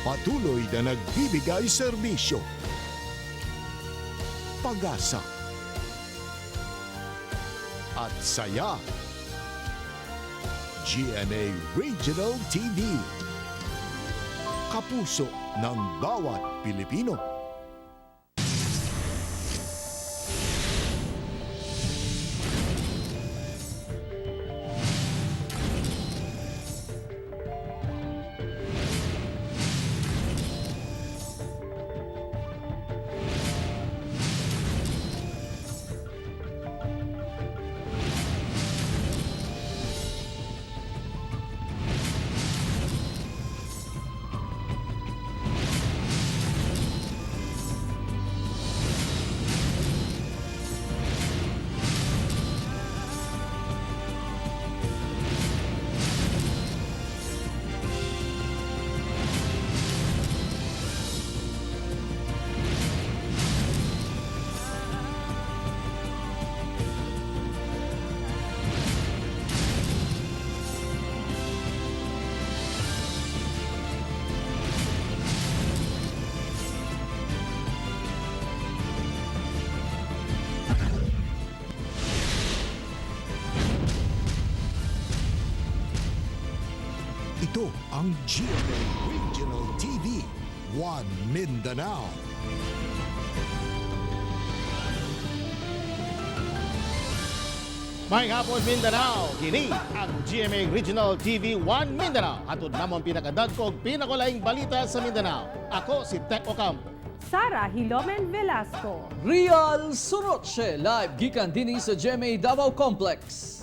Patuloy na nagbibigay serbisyo, pag-asa, at saya. GMA Regional TV. Kapuso ng bawat Pilipino. Ito ang GMA Regional TV, One Mindanao. Maayong hapon, Mindanao. Kini ang GMA Regional TV 1 Mindanao. Hatod namo ang pinakadagko ug pinakulaing balita sa Mindanao. Ako si Tek Ocampo. Sara Hilomen Velasco. Real Suroche live gikan dinhi sa GMA Davao Complex.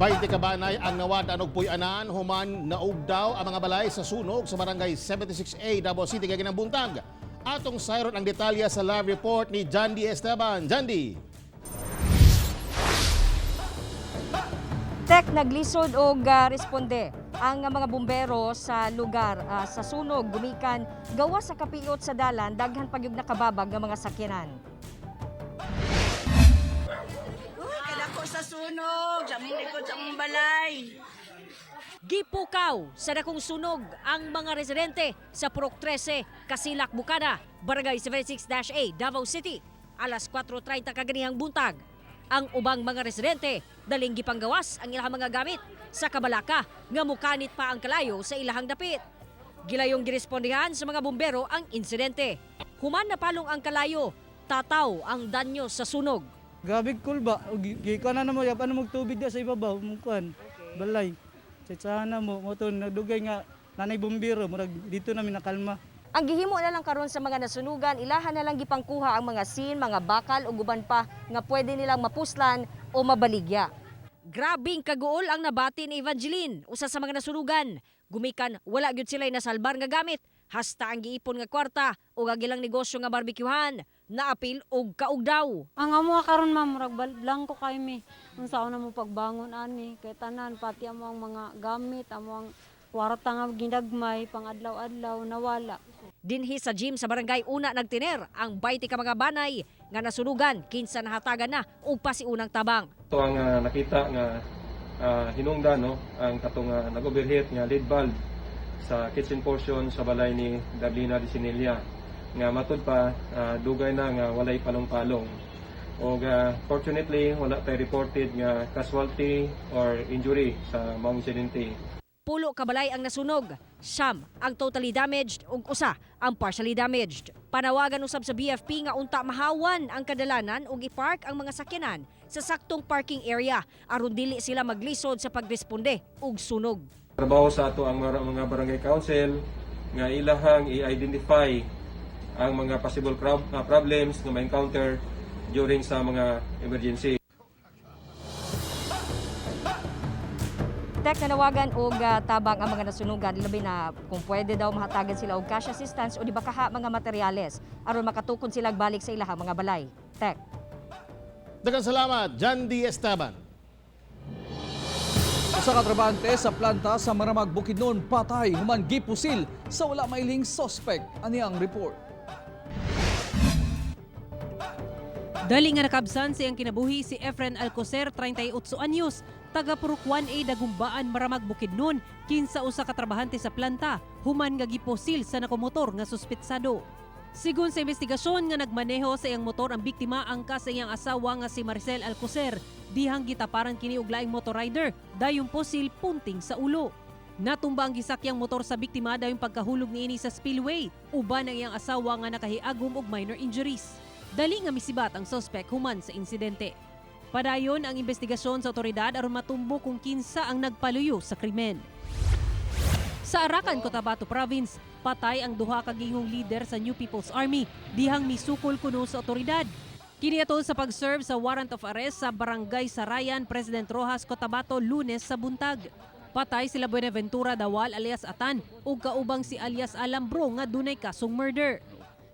20 ka banay ang nawad-an og puy-anan human naug daw ang mga balay sa sunog sa barangay 76A, Davao City kaginang buntag. Atong sayron ang detalye sa live report ni Jandy Esteban. Jandy. Tek, naglisod og responde ang mga bumbero sa lugar sa sunog gumikan gawas sa kapiot sa dalan, daghan pa gyud nakababag nga mga sakyanan. Uy, kadako sa sunog, sa mong likod, sa mong balay. Gipukaw sa dakong sunog ang mga residente sa Purok 13, Kasilak, Bukana, Barangay 76-A, Davao City, alas 4:30 kaganihang buntag. Ang ubang mga residente daling gipanggawas ang ilang mga gamit sa kabalaka nga mukanit pa ang kalayo sa ilahang dapit. Gilayong girespondehan sa mga bumbero ang insidente. Human napalong ang kalayo, tataw ang danyo sa sunog. Grabe cool ba? Gikuan na mo, ano magtubig da sa ibabaw, mong kuan. Balay. Tsahan na mo, mo to nagdugay nga nanay bumbiro, murag dito namin nakalma. Ang gihimo na lang karon sa mga nasunugan, ilahan na lang gipangkuha ang mga sin, mga bakal ug uban pa nga pwede nilang mapuslan o mabaligya. Grabing kaguol ang nabati ni Evangeline, usa sa mga nasunugan. Gumikan wala gyud sila nasalbar nga gamit, hasta ang giipon nga kwarta ug ang ilang negosyo nga barbecuehan, naapil og kaug daw. Ang amo karon, ma'am, murag blanko kay mi. Unsa na mo pagbangon ani kay tanan, pati amo ang mga gamit, amo ang kwarta nga ginagmay pang adlaw-adlaw nawala. Dinhi sa gym sa barangay una nagtiner ang 20 ka mga banay nga nasunugan, kinsa nahatagan na og pasiunang tabang. Ito ang nakita nga hinungdan, no, ang katong nag-overheat nga lead valve sa kitchen portion sa balay ni Darlina de Sinilla nga matud pa dugay na nga walay palong-palong. Og fortunately wala tay reported nga casualty or injury sa maong insidente. 10 ka balay ang nasunog, 9 ang totally damaged ug 1 ang partially damaged. Panawagan usab sa BFP nga unta mahawan ang kadalanan ug ipark ang mga sakyanan sa saktong parking area aron dili sila maglisod sa pagresponde og sunog. Trabaho sa ato ang mga barangay council nga ilahang i-identify ang mga possible problems nga ma-encounter during sa mga emergency. Tek, nanawagan og tabang ang mga nasunugan, labi na kung pwede daw mahatagan sila og cash assistance o di ba kaha mga materyales aron makatukod sila balik sa ilahang mga balay. Tek. Daghang salamat, Jandy Esteban. Usa ka trabahante sa planta sa Maramag, Bukidnon patay human gipusil sa wala mailing suspect. Ani ang report. Dali nga nakabsan siyang kinabuhi si Efren Alcocer, 38 anyos. Taga Purok 1A, Dagumbaan, Maramag, Bukidnon, kinsa usa ka trabahante sa planta human nga gipusil sa nakumotor nga suspetsado. Sigon sa investigasyon nga nagmaneho sa iyang motor ang biktima angka sa iyang asawa nga si Marcel Alcocer, dihang gitaparan kini og laing motorrider dayong pusil punting sa ulo. Natumba ang gisakyang motor sa biktima dayong pagkahulog niini sa spillway uban ang iyang asawa nga nakahiagom og minor injuries. Dali nga misibat ang suspect human sa insidente. Padayon ang investigasyon sa otoridad aron matumbo kung kinsa ang nagpaluyo sa krimen. Sa Arakan, Cotabato Province, patay ang duha ka gihingong leader sa New People's Army dihang misukol kuno sa otoridad. Kini atol sa pag-serve sa warrant of arrest sa Barangay Sarayan, President Rojas, Cotabato, Lunes sa buntag. Patay sila Buenaventura Dawal alias Atan ug kaubang si alias Alambro nga dunay kasong murder.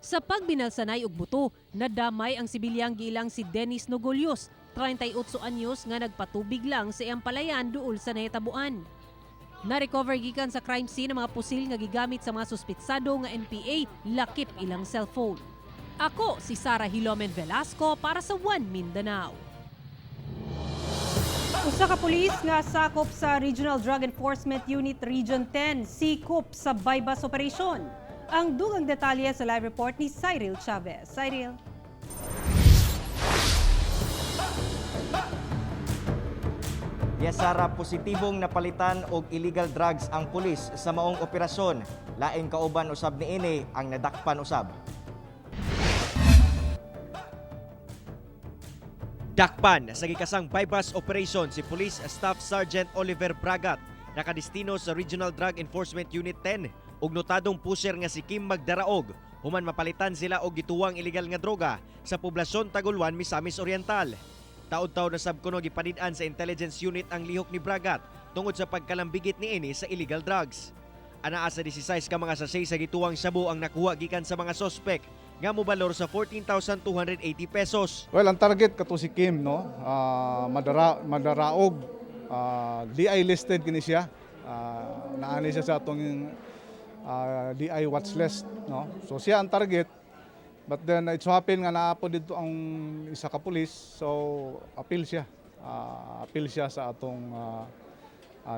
Sa pagbinalsanay og buto, nadamay ang sibilyang giilang si Dennis Nogolios, 38 anyos, nga nagpatubig lang sa iyang palayan duol sa nahitabuan. Na-recover gikan sa crime scene ang mga pusil nga gigamit sa mga suspitsado nga NPA, lakip ilang cellphone. Ako si Sara Hilomen Velasco para sa One Mindanao. Usa ka pulis nga sakop sa Regional Drug Enforcement Unit Region 10 sikop sa buy-bust operation. Ang dugang detalye sa live report ni Cyril Chavez. Cyril. Yes, Sara, positibong napalitan og illegal drugs ang pulis sa maong operasyon. Laing kauban usab niini ang nadakpan usab. Dakpan sa gikasang buy-bust operation si Police Staff Sergeant Oliver Bragat, nakadestino sa Regional Drug Enforcement Unit 10 ug notadong pusher nga si Kim Magdaraog, human mapalitan sila og gituwang illegal nga droga sa poblasyon Tagulwan, Misamis Oriental. Taod-taod na sab kuno gipanid-an sa intelligence unit ang lihok ni Bragat tungod sa pagkalambigit niini sa illegal drugs. Anaa sa 16 ka mga sachet sa gituwang shabu ang nakuha gikan sa mga sospek nga mobalor sa 14,280 pesos. Well, ang target kato si Kim, no? Madaraog. DI listed kini siya. Naani siya sa atong DI watch list, no? So siya ang target. But then it so happen nga naa po didto ang isa ka pulis, so appeal siya. Appeal siya sa atong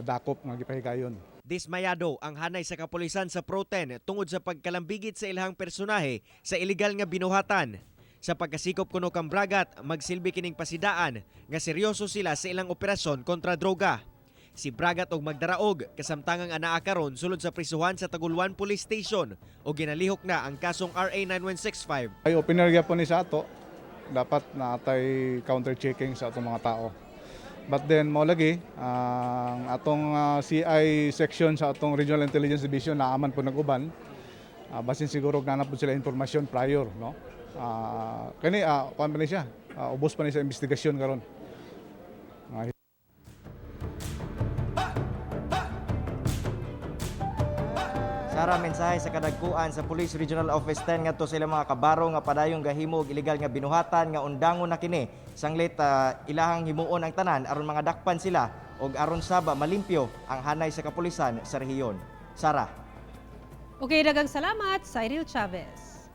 dakop nga gipahigayon. Dismayado ang hanay sa kapulisan sa Pro 10 tungod sa pagkalambigit sa ilahang personahe sa illegal nga binuhatan. Sa pagkasikop kuno kang Bragat, magsilbi kining pasidaan nga seryoso sila sa ilang operasyon kontra droga. Si Bragat og Magdaraog kasamtangang anaa karon sulod sa prisuhan sa Tagulwan Police Station ug ginalihok na ang kasong RA 9165. Ay opener gyapon ni sa ato, dapat naatay counter checking sa atong mga tao. But then mao lagi ang atong CI section sa atong Regional Intelligence Division naaman po nag-uban. Basin siguro naa na po sila informasyon prior, no? Kani kuan pa ni siya. Ubos pa ni sa investigasyon karon. Sara, mensahe sa kadagkuan sa Police Regional Office 10 ngadto sa ilang mga kabaro nga padayong gahimo og ilegal nga binuhatan nga undangon na kini sanglit ilahang himuon ang tanan aron mga dakpan sila og aron saba malimpyo ang hanay sa kapulisan sa rehiyon. Sara. Okay, daghang salamat, Cyril Chavez.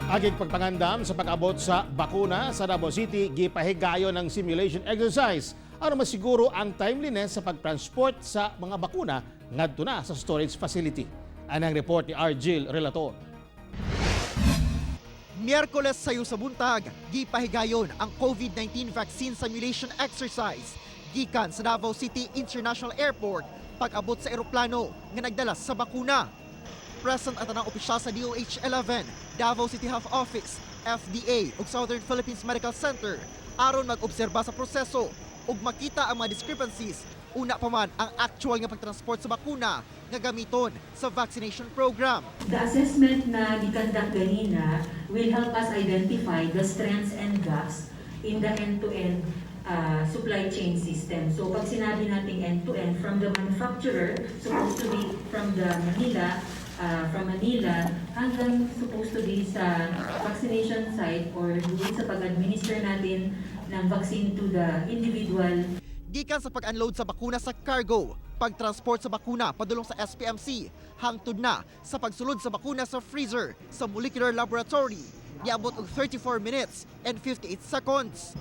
Agig pagpangandam sa pag-abot sa bakuna sa Davao City, gipahigayon ng simulation exercise aron masiguro ang timeliness sa pagtransport sa mga bakuna ngadto na sa storage facility. Anang report ni Argil Relator. Miyerkules sayo sa buntag, gipahigayon ang COVID-19 vaccine simulation exercise gikan sa Davao City International Airport pag-abot sa eroplano nga nagdala sa bakuna. Present ang tanang opisyal sa DOH 11, Davao City Health Office, FDA ug Southern Philippines Medical Center aron mag-obserba sa proseso ug makita ang mga discrepancies una pa man ang actual nga pagtransport sa bakuna nga gamiton sa vaccination program. The assessment na giconduct ganina will help us identify the strengths and gaps in the end-to-end supply chain system. So pag sinabi nating end-to-end, from the manufacturer, supposed to be from the Manila, from Manila, hanggang supposed to be sa vaccination site or doon sa pag-administer natin ng vaccine to the individual. Gikan sa pag-unload sa bakuna sa cargo, pagtransport sa bakuna padulong sa SPMC, hangtod na sa pagsulod sa bakuna sa freezer sa molecular laboratory. niabot og 34 minutes and 58 seconds.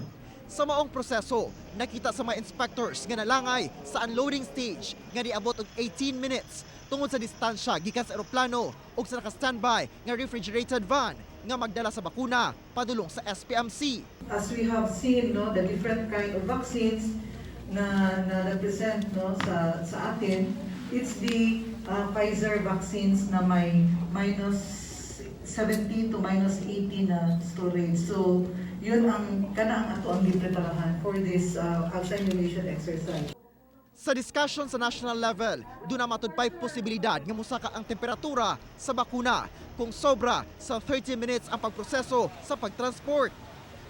Sa maong proseso, nakita sa mga inspectors nga nalangay sa unloading stage nga niabot og 18 minutes tungod sa distansya gikan sa eroplano ug sa naka-standby nga refrigerated van nga magdala sa bakuna padulong sa SPMC. As we have seen, no, the different kind of vaccines na represent, no, sa atin, it's the Pfizer vaccines na may minus 17 to minus 18 na storage. So, yun ang kana ang ato ang gipreparahan for this simulation exercise. Sa discussion sa national level, duna matud pa'y posibilidad nga musaka ang temperatura sa bakuna kung sobra sa 30 minutes ang pagproseso sa pagtransport.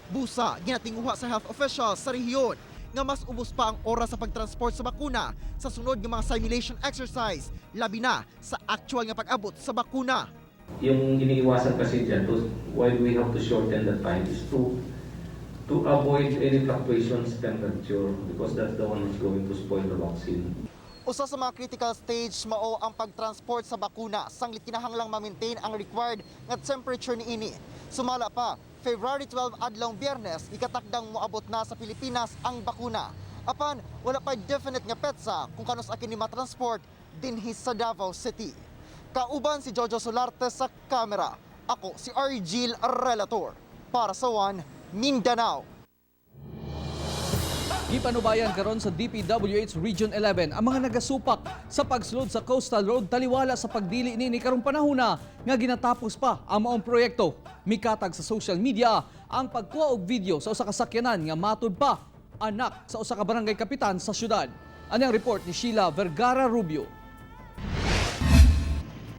Busa, ginatinguha sa health officials sa rehiyon nga mas ubos pa ang oras sa pagtransport sa bakuna sa sunod nga mga simulation exercise, labi na sa actual nga pag-abot sa bakuna. Yung iniiwasan kasi dyan, why we have to shorten the time is to avoid any fluctuations temperature because that's the one who's going to spoil the vaccine. Usa sa mga critical stage mao ang pagtransport sa bakuna sanglit kinahanglang ma-maintain ang required nga temperature niini. Sumala pa, February 12 adlong Biyernes, ikatakdang moabot na sa Pilipinas ang bakuna. Apan wala pa definite nga petsa kung kanus-a kini matransport dinhi sa Davao City. Kauban si Jojo Solarte sa kamera. Ako si Argil Relator para sa One Mindanao. Gipanubayan karon sa DPWH Region 11 ang mga nagasupak sa pagsulod sa Coastal Road taliwala sa pagdili niini karong panahona nga ginatapos pa ang maong proyekto. Mikatag sa social media ang pagkuha og video sa usa ka sakyanan nga matud pa anak sa usa ka barangay kapitan sa syudad. Ani ang report ni Sheila Vergara Rubio.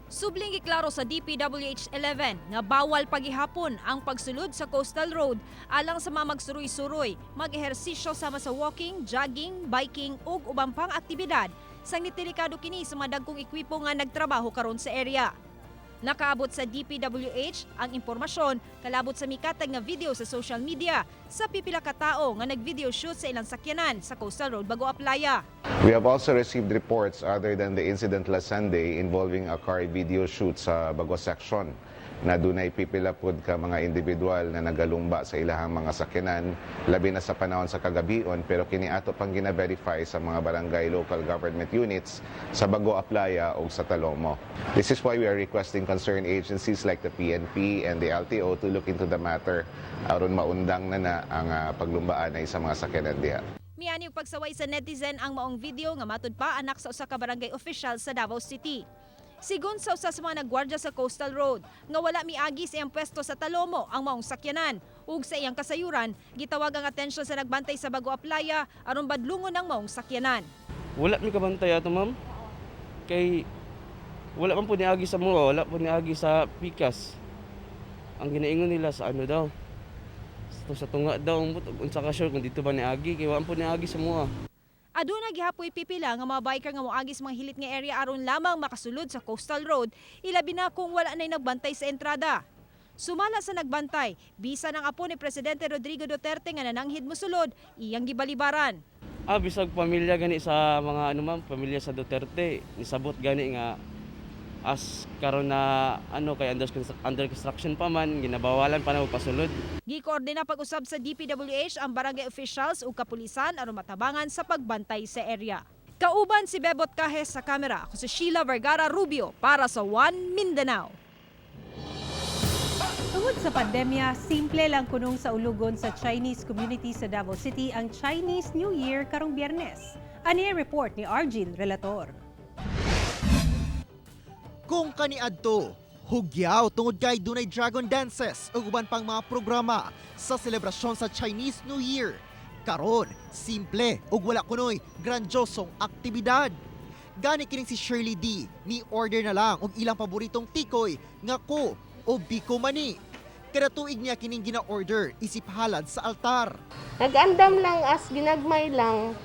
Subling giklaro sa DPWH 11 nga bawal pagihapon ang pagsulod sa Coastal Road alang sa mga magsuroy-suroy, mag-ehersisyo sama sa walking, jogging, biking ug ubang pang aktibidad sang delikado kini sa mga dagkong ekwipo nga nagtrabaho karon sa area. Nakaabot sa DPWH ang impormasyon kalabot sa mikatag nga video sa social media sa pipila ka tawo nga nag-video shoot sa ilang sakyanan sa Coastal Road, Bago Aplaya. We have also received reports other than the incident last Sunday involving a car video shoot sa Bago section na dunay pipila pod ka mga individual na nagalumba sa ilahang mga sakyanan, labi na sa panahon sa kagabion, pero kini ato pang gina-verify sa mga barangay local government units sa Bago Aplaya o sa Talomo. This is why we are requesting concerned agencies like the PNP and the LTO to look into the matter aron maundang na na ang paglumbaan ay sa mga sakyanan diha. Miani og pagsaway sa netizen ang maong video nga matud pa anak sa usa ka barangay official sa Davao City. Sigon sa usa sa mga nagwardya sa Coastal Road, nga wala miagi sa iyang pwesto sa Talomo ang maong sakyanan ug sa iyang kasayuran gitawag ang atensyon sa nagbantay sa Bago Aplaya aron badlungon ang maong sakyanan. Wala mi kabantay ato, ma'am. Kay wala man po niagi sa mga, wala po niagi sa pikas. Ang ginaingon nila sa ano daw. Sa tunga daw, unsa ka sure kung dito ba niagi, kay wala po niagi sa mga. Aduna gihapoy pipila nga mga biker nga moagi sa mga hilit nga area aron lamang makasulod sa Coastal Road, ilabi na kung wala na'y nagbantay sa entrada. Sumala sa nagbantay, bisan ang apo ni Presidente Rodrigo Duterte nga nananghid mosulod, iyang gibalibaran. Ah, bisag pamilya gani sa mga ano, ma'am, pamilya sa Duterte, nisabot gani nga as karon na ano kay under construction pa man, ginabawalan pa na pasulod. Gikoordina pag-usab sa DPWH ang barangay officials ug kapulisan aron matabangan sa pagbantay sa area. Kauban si Bebot Cajes sa kamera, ako si Sheila Vergara Rubio para sa One Mindanao. Tungod sa pandemya, simple lang kunong saulugon sa Chinese community sa Davao City ang Chinese New Year karong Biyernes. Ani ang report ni Argil Relator. Kung kaniadto, hugyaw tungod kay dunay dragon dances ug uban pang mga programa sa selebrasyon sa Chinese New Year. Karon, simple ug wala kunoy grandiosong aktibidad. Gani kining si Shirley D, ni order na lang og ilang paboritong tikoy nga ko o biko mani. Kada tuig niya kining gina-order isip halad sa altar. Nag-andam lang as ginagmay lang.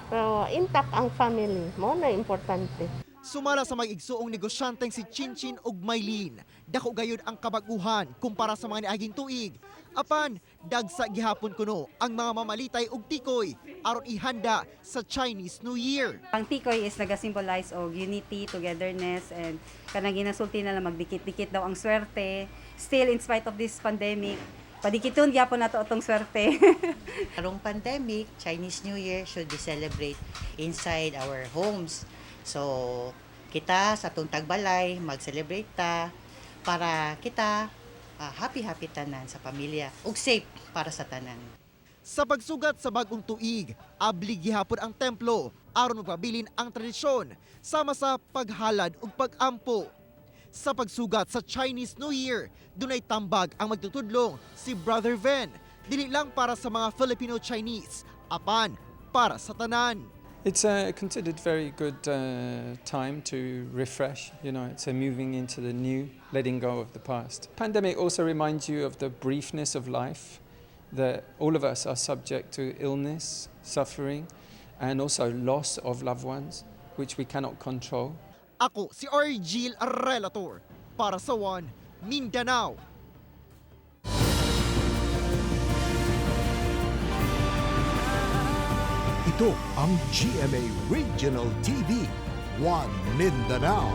Pero intact ang family. Mao na importante. Sumala sa mag-igsuong negosyanteng si Chinchin ug Mylene, dako gayud ang kabaguhan kumpara sa mga niaging tuig. Apan, dagsa gihapon kuno ang mga mamalitay og tikoy aron ihanda sa Chinese New Year. Ang tikoy is nag-symbolize og unity, togetherness, and kanang ginasulti na lang magdikit-dikit daw ang swerte. Still, in spite of this pandemic, padikiton gyapon nato atong swerte. Karong pandemic, Chinese New Year should be celebrate inside our homes. So, kita sa atong tagbalay, mag-celebrate ta para kita happy-happy tanan sa pamilya ug safe para sa tanan. Sa pagsugat sa bagong tuig, abli gihapon ang templo aron magpabilin ang tradisyon sama sa paghalad ug pag-ampo. Sa pagsugat sa Chinese New Year, dunay tambag ang magtutudlong si Brother Ven, dili lang para sa mga Filipino-Chinese, apan para sa tanan. It's considered very good time to refresh. It's a moving into the new, letting go of the past. Pandemic also reminds you of the briefness of life, that all of us are subject to illness, suffering, and also loss of loved ones, which we cannot control. Ako si Argil Relator para sa One Mindanao. Ito ang GMA Regional TV, One Mindanao.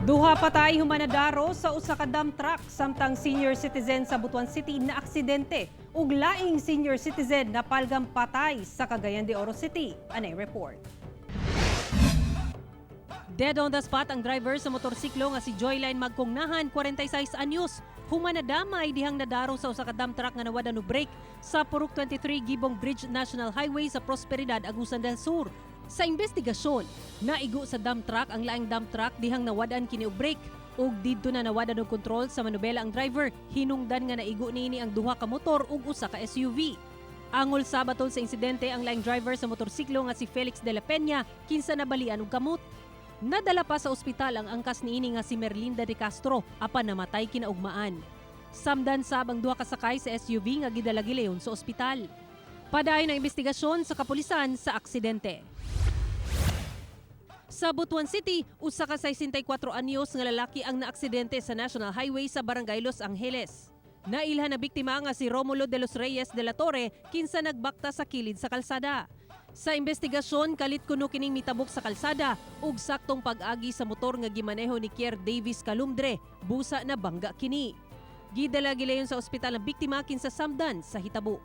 Duha patay human nadaro sa usa ka dump truck samtang senior citizen sa Butuan City na aksidente ug laing senior citizen na palgang patay sa Cagayan de Oro City. Anay report. Dead on the spot ang driver sa motorsiklo nga si Joyline Magkongnahan, 46 anyos. Human nadamay dihang nadaro sa usa ka dump truck nga nawad og brake sa Purok 23 Gibong Bridge National Highway sa Prosperidad, Agusan del Sur. Sa investigasyon, naigo sa dump truck ang laing dump truck dihang nawad-an kini og brake ug didto na nawad-an og kontrol sa manubela ang driver, hinungdan nga naigo niini ang duha ka motor ug usa ka SUV. Angol sa batol sa insidente ang laing driver sa motorsiklo nga si Felix de la Peña, kinsa nabalian og kamot. Nadala pa sa ospital ang angkas niini nga si Merlinda de Castro apan namatay kinaugmaan. Samdan sab ang duha ka sakay sa SUV nga gidala gileyon sa ospital. Padayon ang investigasyon sa kapulisan sa aksidente. Sa Butuan City, usa ka 64 anyos nga lalaki ang naaksidente sa National Highway sa Barangay Los Angeles. Nailhan na biktima nga si Romulo de los Reyes de la Torre, kinsa nagbakta sa kilid sa kalsada. Sa investigasyon, kalit kuno kining mitabok sa kalsada ug saktong pag-agi sa motor nga gimaneho ni Kier Davis Calumdre, busa na bangga kini. Gidala gilayon sa ospital ang biktima kinsa samdan sa hitabo.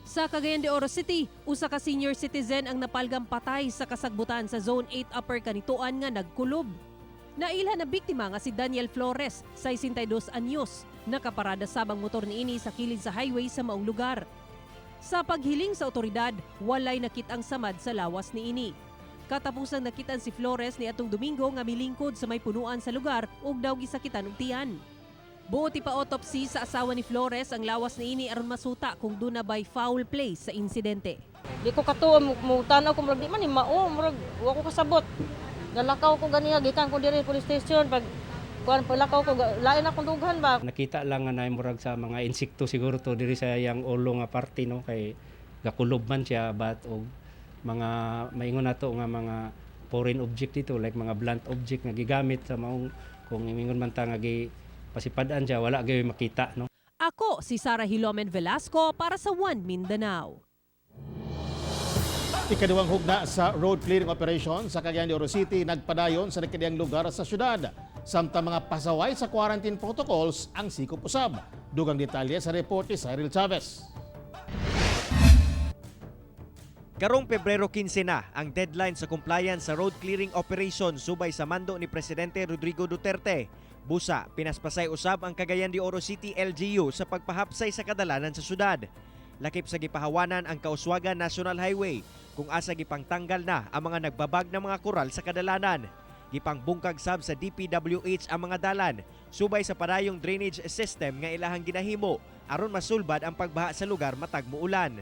Sa Cagayan de Oro City, usa ka senior citizen ang napalgang patay sa kasagbutan sa Zone 8 Upper Canitoan nga nagkulob. Nailhan ang biktima nga si Daniel Flores, 62 anyos, nakaparada sabang motor niini sa kilid sa highway sa maong lugar. Sa paghiling sa otoridad, walay nakit-ang samad sa lawas niini. Katapusang nakitan si Flores ni atong Domingo nga milingkod sa may punuan sa lugar ug daw gisakitan og tiyan. Buot ipa-autopsy sa asawa ni Flores ang lawas niini aron masuta kung duna bay foul play sa insidente. Di ko katuo mo tanaw ko, murag di man ni mao, murag wa ko kasabot. Nalakaw ko ganiya gikan ko diri police station, pag kuan palakaw ko, lain akong dughan ba. Nakita lang nga naay murag sa mga insekto siguro to diri sa iyang ulo nga parte, no, kay gakulob man siya, but og mga maingon nato nga mga foreign object dito, like mga blunt object nga gigamit sa maong, kung ingon man ta nga gi pasipad-an siya, wala gyud makita, no. Ako si Sara Hilomen Velasco para sa One Mindanao. Ikaduhang hugna sa road clearing operation sa Cagayan de Oro City nagpadayon sa nagkadiyang lugar sa syudad. Samtang mga pasaway sa quarantine protocols ang sikop usab. Dugang detalye sa report ni Cyril Chavez. Karong Pebrero 15 na ang deadline sa compliance sa road clearing operation subay sa mando ni Presidente Rodrigo Duterte. Busa, pinaspasay usab ang Cagayan de Oro City LGU sa pagpahapsay sa kadalanan sa syudad. Lakip sa gipahawanan ang Kauswagan National Highway kung asa gipangtanggal na ang mga nagbabag ng mga koral sa kadalanan. Gipangbungkag sab sa DPWH ang mga dalan subay sa padayong drainage system nga ilahang ginahimo aron masulbad ang pagbaha sa lugar matag muulan.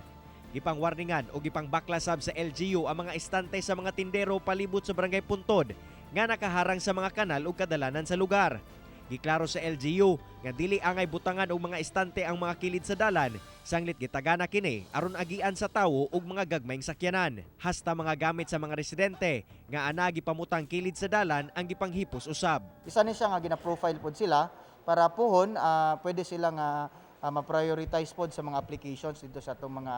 Gipangwarningan o gipangbakla sab sa LGU ang mga istante sa mga tindero palibot sa Barangay Puntod nga nakaharang sa mga kanal ug kadalanan sa lugar. Giklaro sa LGU nga dili angay butangan og mga istante ang mga kilid sa dalan, sanglit gitagana kini aron agian sa tawo ug mga gagmayng sakyanan. Hasta mga gamit sa mga residente nga ana gipamutang kilid sa dalan ang gipanghipos usab. Isa ni siya nga gina-profile pod sila para puhon pwede sila nga ma-prioritize pod sa mga applications dito sa atong mga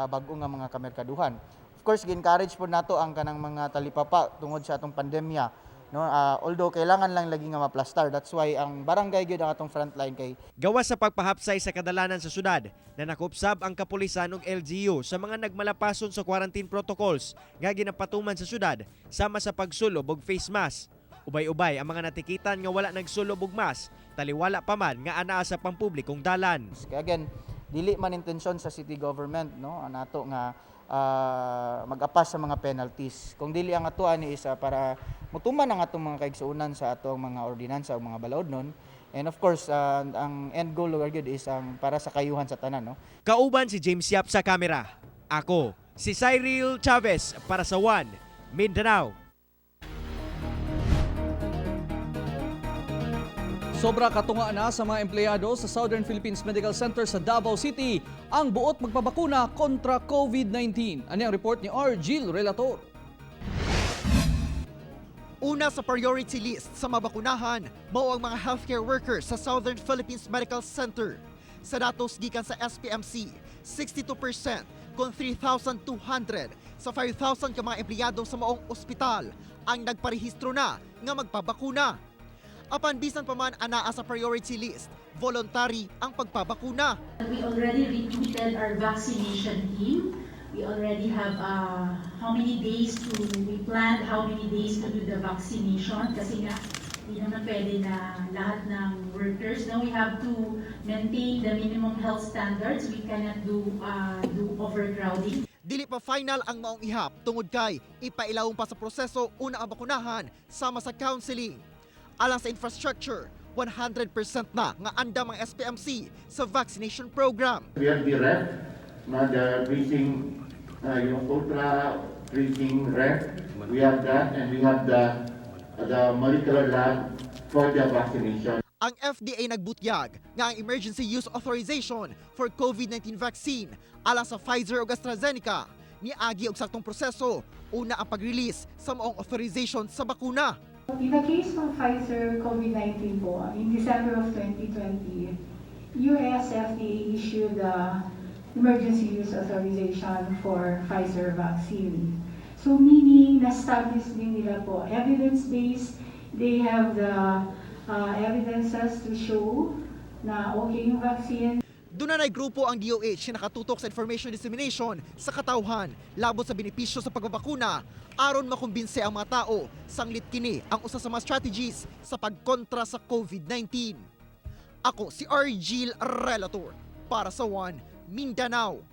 bag-o nga mga kamerkaduhan. Of course, gi-encourage pod nato ang kanang mga talipapa tungod sa atong pandemya, no? Although kailangan lang lagi nga maplastar. That's why ang barangay gyud ang atong frontline kay Gawas sa pagpahapsay sa kadalanan sa syudad, nanakop sab ang kapulisan ug LGU sa mga nagmalapason sa quarantine protocols nga ginapatuman sa syudad sama sa pagsulob og face mask. Ubay-ubay ang mga natikitan nga wala nagsulob og mask, taliwala pa man nga anaa sa pampublikong dalan. Kaya again, dili man intensyon sa city government, no, nato nga mag-apas sa mga penalties. Kung dili, ang ato ani is para mutuman ang atong mga kaigsuonan sa atong mga ordinansa o mga balaod nun. And of course, ang end goal lugar gyud is ang para sa kayuhan sa tanan, no. Kauban si James Yap sa kamera. Ako, si Cyril Chavez para sa One Mindanao. Sobra katunga na sa mga empleyado sa Southern Philippines Medical Center sa Davao City ang buot magpabakuna kontra COVID-19. Ani ang report ni R. Gil Relator. Una sa priority list sa mabakunahan, mao ang mga healthcare workers sa Southern Philippines Medical Center. Sa datos gikan sa SPMC, 62% kon 3,200 sa 5,000 ka mga empleyado sa maong ospital ang nagparehistro na nga magpabakuna. Apan bisan pa man anaa sa priority list, voluntary ang pagpabakuna. We already recruited our vaccination team. We already have how many days to, we planned how many days to do the vaccination kasi nga hindi naman pwede na lahat ng workers. Now we have to maintain the minimum health standards. We cannot do overcrowding. Dili pa final ang maong ihap tungod kay ipailawom pa sa proseso una ang bakunahan sama sa counseling. Alang sa infrastructure, 100% na nga andam ang SPMC sa vaccination program. We have the ref, na the freezing, yung ultra freezing ref. We have that and we have the molecular lab for the vaccination. Ang FDA nagbutyag nga ang emergency use authorization for COVID-19 vaccine alang sa Pfizer ug AstraZeneca niagi og saktong proseso, una ang pag-release sa maong authorization sa bakuna. In the case of Pfizer COVID-19 po, in December of 2020, US FDA issued the emergency use authorization for Pfizer vaccine. So meaning, na-establish din nila po, evidence-based, they have the evidences to show na okay yung vaccine. Duna nay grupo ang DOH na nakatutok sa information dissemination sa katawhan labot sa benepisyo sa pagbabakuna aron makumbinse ang mga tao sanglit kini ang usa sa mga strategies sa pagkontra sa COVID-19. Ako si Argil Relator para sa One Mindanao.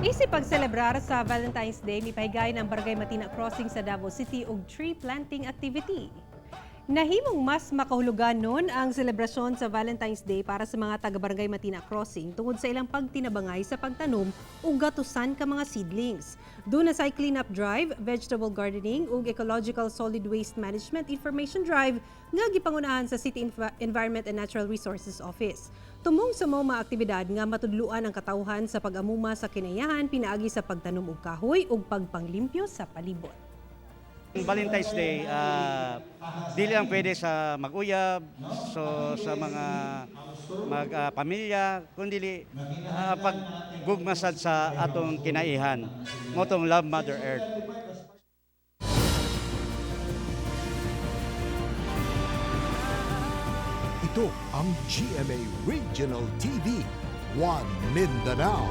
Isip pagselebrar sa Valentine's Day, mipahigayon ang Barangay Matina Crossing sa Davao City og tree planting activity. Nahimong mas makahulugan nun ang selebrasyon sa Valentine's Day para sa mga taga-Barangay Matina Crossing tungod sa ilang pagtinabangay sa pagtanom ug gatusan ka mga seedlings. Duna sa clean-up drive, vegetable gardening ug ecological solid waste management information drive nga gipangunahan sa City Environment and Natural Resources Office. Tumong sa mga aktibidad nga matudluan ang katawhan sa pag-amuma sa kinaiyahan pinaagi sa pagtanom og kahoy ug pagpanglimpyo sa palibot. Valentine's Day, dili lang pwede sa mag-uyab, so sa mga mag pamilya, kundi paggugmasad sa atong kinaihan, mao tong Love Mother Earth. Ito ang GMA Regional TV, One Mindanao.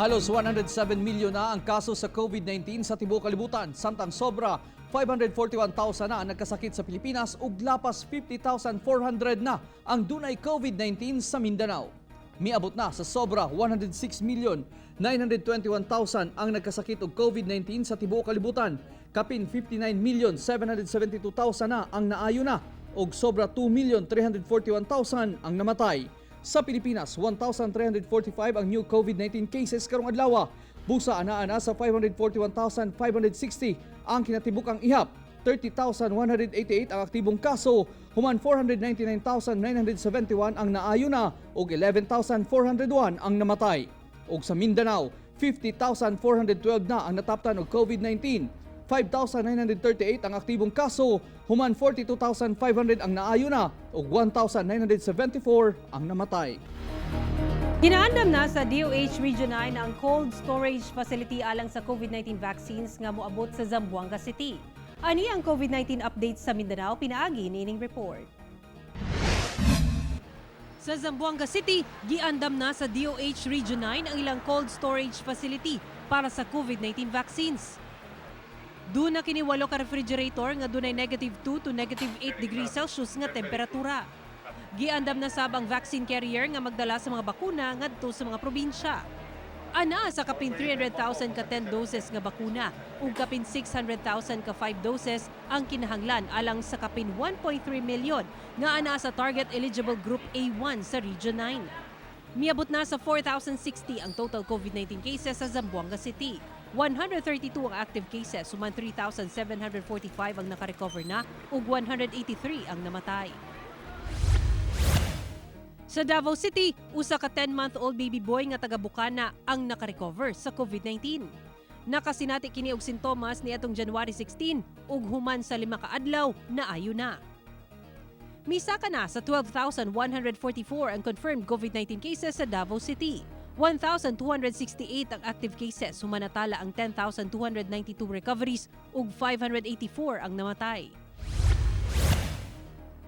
Halos 107 milyon na ang kaso sa COVID-19 sa tibuok kalibutan, samtang sobra 541,000 na ang nagkasakit sa Pilipinas ug lapas 50,400 na ang dunay COVID-19 sa Mindanao. Miabot na sa sobra 106,921,000 ang nagkasakit og COVID-19 sa tibuok kalibutan. Kapin 59,772,000 na ang naayo na ug sobra 2,341,000 ang namatay. Sa Pilipinas, 1,345 ang new COVID-19 cases karong adlaw. Busa anaa na sa 541,560 ang kinatibukang ihap. 30,188 ang aktibong kaso, human 499,971 ang naayo na ug 11,401 ang namatay. Ug sa Mindanao, 50,412 na ang nataptan og COVID-19. 5,938 ang aktibong kaso, human 42,500 ang naayo na ug 1,974 ang namatay. Ginaandam na sa DOH Region 9 ang cold storage facility alang sa COVID-19 vaccines nga moabot sa Zamboanga City. Ani ang COVID-19 updates sa Mindanao, pinaagi niining report. Sa Zamboanga City, giandam na sa DOH Region 9 ang ilang cold storage facility para sa COVID-19 vaccines. Duna kini walo ka refrigerator nga dunay -2 to -8 degrees Celsius nga temperatura. Giandam na sab ang vaccine carrier nga magdala sa mga bakuna ngadto sa mga probinsya. Ana sa kapin 300,000 ka 10 doses nga bakuna ug kapin 600,000 ka 5 doses ang kinahanglan alang sa kapin 1.3 million nga ana sa target eligible group A1 sa Region 9. Miabot na sa 4,060 ang total COVID-19 cases sa Zamboanga City. 132 ang active cases, human 3,745 ang nakarecover na ug 183 ang namatay. Sa Davao City, usa ka 10-month-old baby boy nga taga Bukana ang nakarecover sa COVID-19. Nakasinati kini og sintomas niadtong January 16 ug human sa 5 ka adlaw naayo na. Misaka na sa 12,144 ang confirmed COVID-19 cases sa Davao City. 1,268 ang active cases, human natala ang 10,292 recoveries ug 584 ang namatay.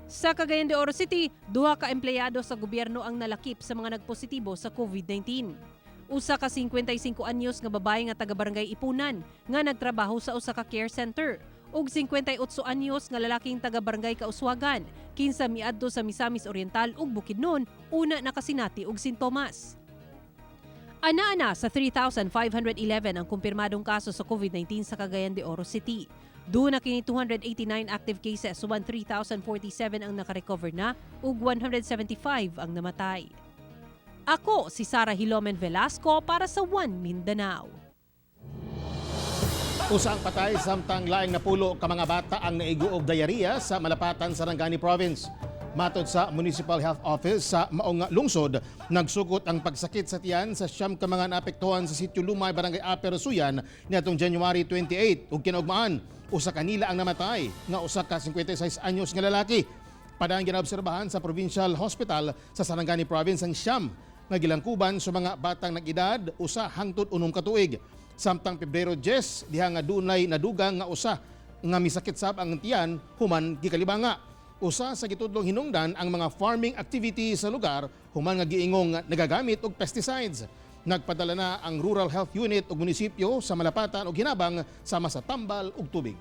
Sa Cagayan de Oro City, duha ka empleyado sa gobyerno ang nalakip sa mga nagpositibo sa COVID-19. Usa ka 55 anyos nga babae nga taga Barangay Ipunan nga nagtrabaho sa usa ka care center ug 58 anyos nga lalaking taga Barangay Kauswagan kinsa miadto sa Misamis Oriental ug Bukidnon una nakasinati og sintomas. Ana-ana sa 3,511 ang kumpirmadong kaso sa COVID-19 sa Cagayan de Oro City. Duna kini 289 active cases, uban 3,047 ang nakarecover na ug 175 ang namatay. Ako si Sara Hilomen Velasco para sa One Mindanao. Usa ang patay samtang laing 10 ka mga bata ang naigo og diarrhea sa Malapatan, Sarangani Province. Matod sa Municipal Health Office sa maong lungsod, nagsugod ang pagsakit sa tiyan sa 9 ka mga naapektuhan sa Sitio Lumay, Barangay Upper Suyan niadtong January 28 ug kinaugmaan usa kanila ang namatay nga usa ka 56 anyos nga lalaki. Padayon ginaobserbahan sa Provincial Hospital sa Sarangani Province ang 9 nga gilangkuban sa mga batang nag-edad 1 hangtod 6 ka tuig. Samtang Pebrero 10 diha nga dunay nadugang nga usa nga misakit sab ang tiyan human gikalibanga. Usa sa gitudlong hinungdan ang mga farming activity sa lugar human nga giingong nagagamit og pesticides. Nagpadala na ang Rural Health Unit ug munisipyo sa Malapatan og hinabang sama sa tambal ug tubig.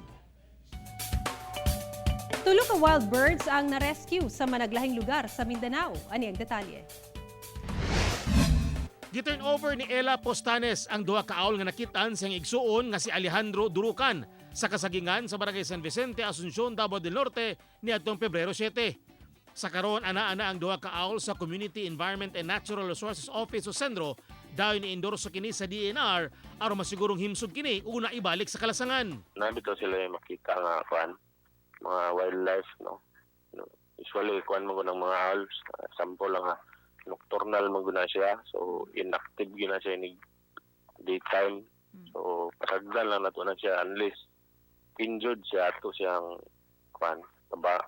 3 ka wild birds ang na-rescue sa managlahing lugar sa Mindanao. Ani ang detalye. Gi-turn over ni Ella Postanes ang duha ka owl nga nakitaan sa iyang igsuon nga si Alejandro Durukan sa kasagingan sa Barangay San Vicente, Asuncion, Davao del Norte niadtong Pebrero 7. Sa karon ana-ana ang duha ka owl sa Community Environment and Natural Resources Office o CENRO dayon ni-endorso kini sa DENR aron masigurong himsog kini ug ibalik sa kalasangan. Naa bitaw sila yung makita nga kuan mga wildlife, no? Usually kuan mo ng mga owls, sample lang ha, nocturnal man gud na siya, so inactive gyud na siya ni daytime, so pasagdan lang nato na siya unless injured siya ato siyang kuan ba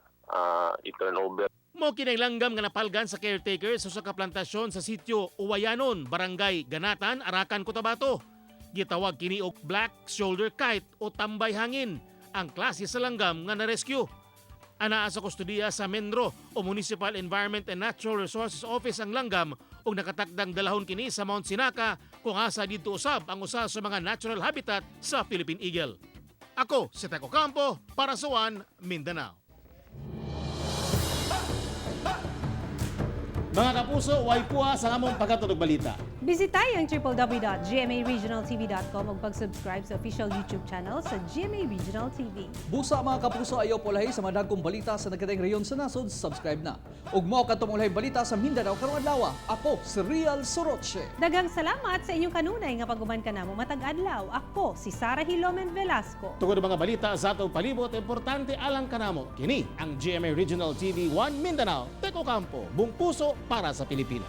i-turn over. Mao kini ang langgam nga napalgan sa caretaker sa usa ka plantasyon sa sitio Uwayanon, Barangay Ganatan, Arakan, Cotabato. Gitawag kini og black shoulder kite o tambay hangin, ang klase sa langgam nga na-rescue. Anaa sa kustodiya sa MENRO o Municipal Environment and Natural Resources Office ang langgam ug nakatakdang dalahon kini sa Mount Sinaka kung asa didto usab ang usa sa mga natural habitat sa Philippine Eagle. Ako si Teco Campo para sa One Mindanao. Mga kapuso, way puha sa among pagkatulog balita. Bisitay ang www.gmaregionaltv.com ug pag-subscribe sa official YouTube channel sa GMA Regional TV. Busa, mga kapuso, ayaw polahi sa madagkong balita sa nagkadaiyang rehiyon sa nasod, subscribe na. Ug mao kadtong ulahing balita sa Mindanao karong adlaw. Ako si Real Soroche. Daghang salamat sa inyong kanunay nga pag-uban kanamo matag adlaw. Ako si Sara Hilomen Velasco. Tungod mga balita sa atong palibot, importante alang kanamo. Kini ang GMA Regional TV 1 Mindanao. Teco Campo, buong puso para sa Pilipinas.